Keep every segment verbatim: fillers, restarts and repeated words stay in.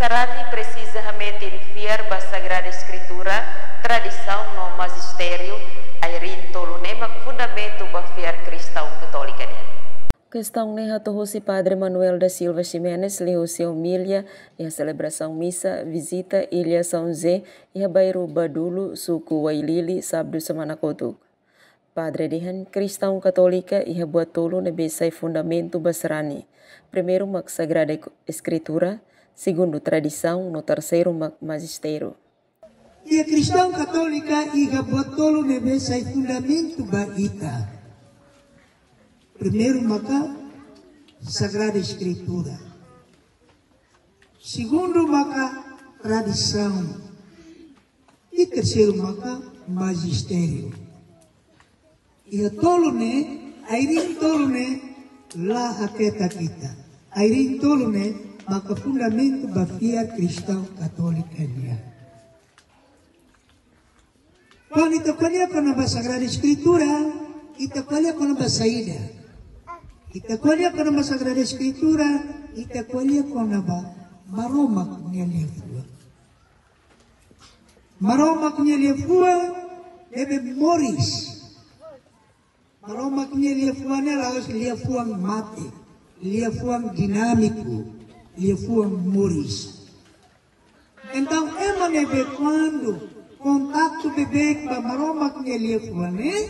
Sarani presiza hametin fiar ba Sagrada Eskritura, tradisaun no mazistériu, ai-riin tolu ne'e mak fundamentu ba fiar kristaun katólika nian. Kestaun ne'e hato'o husi Padre Manuel da Silva Ximenes liuhusi omilia iha selebrasaun misa vizita Ilha São José iha bairru Badulu, suku Wailili, sábadu semana kotuk. Padre dehan kristaun katólika iha buat tolu ne'ebé sai fundamentu ba sarani. Primeiru mak Sagrada Eskritura, segundu tradisaun no terseiru mak mazistériu. Iha kristaun katólika iha buat tolu ne'ebé sai fundamentu ba ita. Primeiru maka Sagrada Eskritura. Segundu maka tradisaun. I terseiru maka mazistériu. Iha tolu ne'e, ai-riin tolu ne'e la haketak ita. Ai-riin tolu ne'e maka fundamentu ba fiar kristaun katólika nian. Kuandu ita ko'alia kona-ba Sagrada Eskritura, ita ko'alia kona-ba saida? Ita ko'alia kona-ba Sagrada Eskritura, ita ko'alia kona-ba Maromak nia liafuan. Maromak nia liafuan ne'ebé moris. Maromak nia liafuan ne'e la'ós liafuan mate, liafuan dinámiku, liafuan moris. Entaun, ema ne'ebé kuandu kontaktu beibeik ba Maromak nia liafuan ne'e,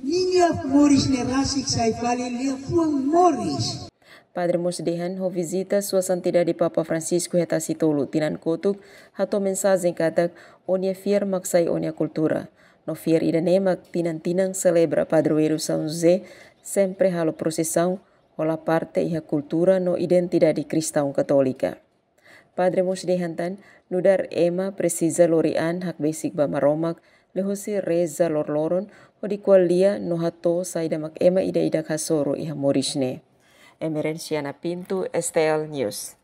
ninia moris ne'e rasik sai fali liafuan moris. Padre mós dehan ho vizita Sua Santidade Papa Francisco iha Tasi Tolu tinan kotuk, hato'o mensajen katak ó-nia fiar mak sai ó-nia kultura. No fiar ida-ne'e mak tinan-tinan selebra padroeiru São José, sempre halo prosesaun, hola parte iha kultura no identidade kristaun katólika. Padre mós dehan tan, nu'udar ema presiza lori an hakbesik ba Maromak, liuhusi reza loroloron, hodi ko'alia no hato'o saida mak ema ida-idak hasoru iha moris ne'e. Emerenciana Pinto, S T L News.